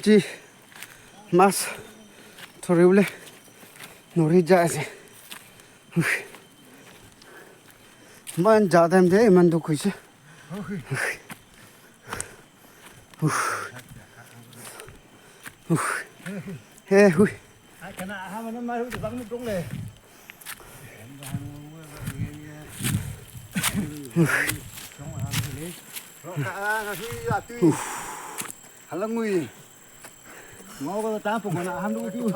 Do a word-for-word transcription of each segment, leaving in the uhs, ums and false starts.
Chi, mas thori bole nori jai ase. Iman ja time te iman dukh hoise. He hui. Halangui. Ngau ka ta pung na ham du tu.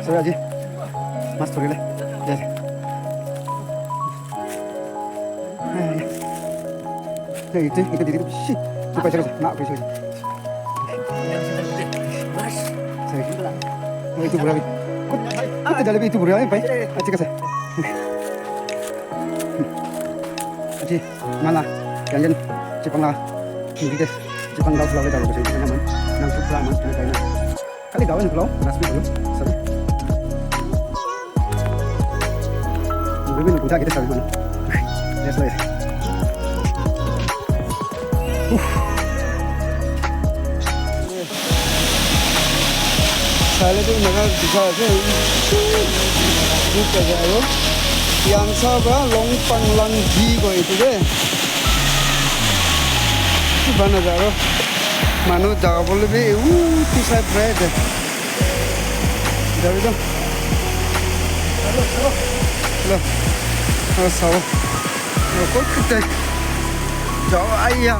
Sorry, Aji. Mas thori le. Ya, ya. Hey, itu, itu diri. Shit. Itu paisa, na paisa. Sorry. Oh, itu bura. Kut, kut jalebi itu bura, eh, pai. Ah, thik ase. Aji, mala, yang jen, chipang la, hindi deh, chipang daw flower daw, kasi hindi naman, nang pura man, hindi tayo na. Kali daw, ano, flower? Last week, ano? Sabi. Hindi mo nagpunta kita, sabi mo, no? Yes, sir. Saile tu naga dikha ase. Dikha ase aro. Yangsa pra Longpanglang ji koi etu de. Ki bana ja aro. Manu jabole bi utu side pra ase. Jabi to. Lo. Aro sabo. Aro kot kitai. Jao, aiya.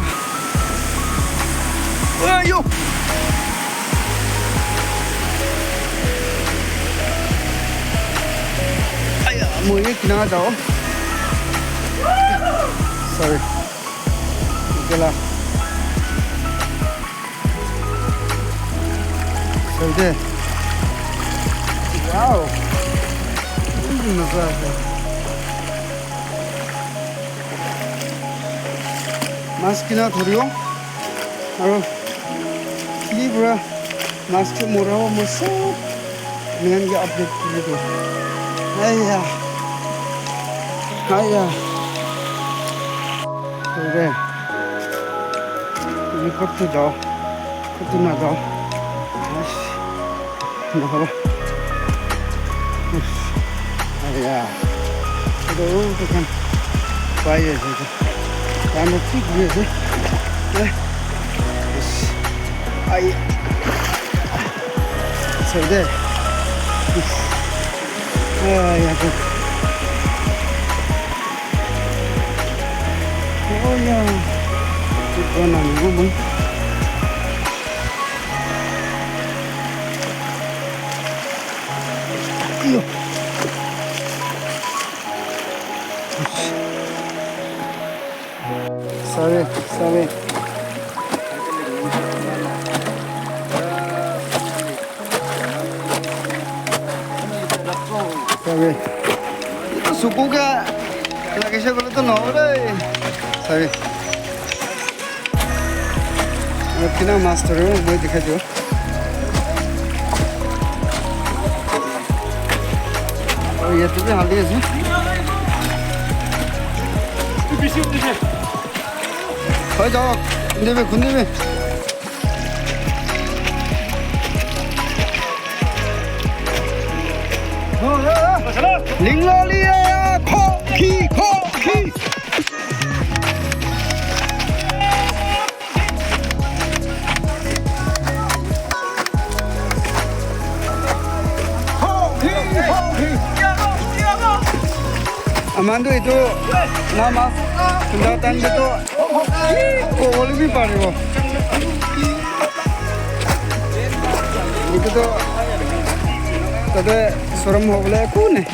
Ayo. Aya, moi ye kinara jao. Sorry. Ikela. Sorry de. Wow. Maza ase. Mas kina thoribo. Aro ki pura mas ke mora ho, moi sob apni khan ke update kuri dibo. Aiya. Aiya. Ore. Ini kot tu jao. Kot tu na jao. Aish. Nahaba. Aiya. Etu, etu khan pai ase etu. Time thik hoi ase. Eh. Yes. Ai. Sai de. Aiya. Oh, yeah. Keep on, I'm going. Iyo. Sorry, sorry. Sorry. Itu suku ka lagi siya gulo to, no? Sorry. Aru kina mas thoribo, moi dikhai diyo. Aru yate bi hali ase. Hoi jao, khundibi, khundibi. Linglo liya, khoki, khoki. Aman tu itu nama tunda tan itu kobole bi paribo. Itu tu tate sorom hobole ekku nai.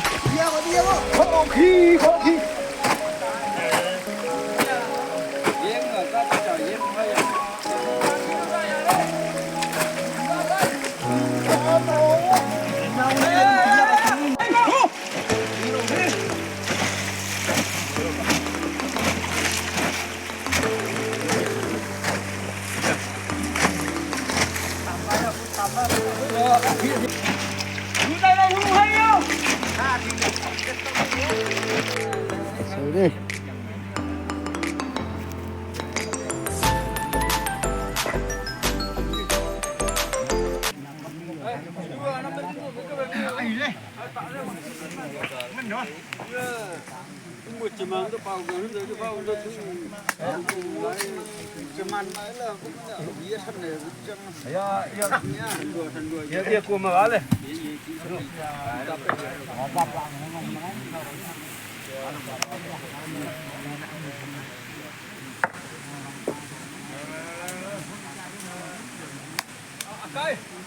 Sorry.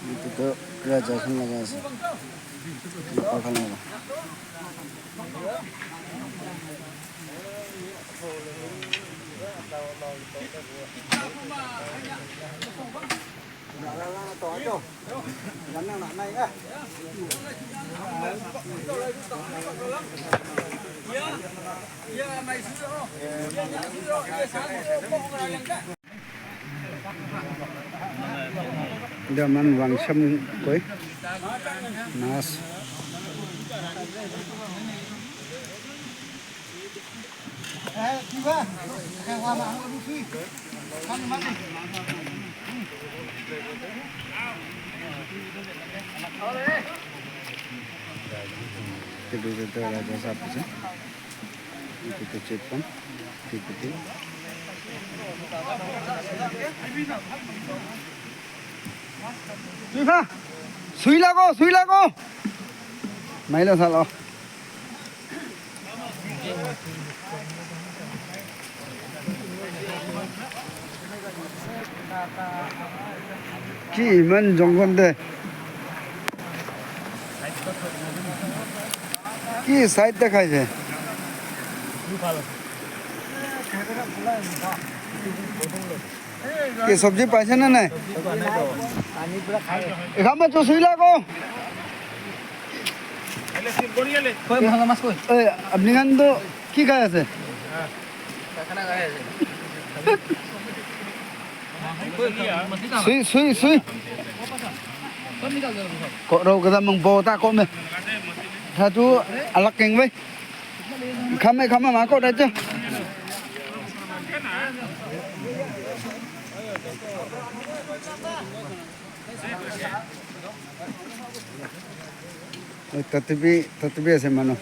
Itu tuh raja kan lagi sih. Lupa kan lagi. Daman wangsham koi. Nas. Kedua itu raja sapu sih. Itu kecil pun. Ikuti. Sui pha. Sui lago, sui lago. Maila salo. Ki iman jongkon de. Ki side de khai je. Ki sobji paise na nai? Ekha ma chu sui lago. Ei, apni khan toh ki khai ase? Sui, sui, sui. Ko rau kada mang bo ta ko me. Tha tu alak keng ve. Kham e, kham e, ma ko da cha. Oi, tatibi, tatibi ase manu.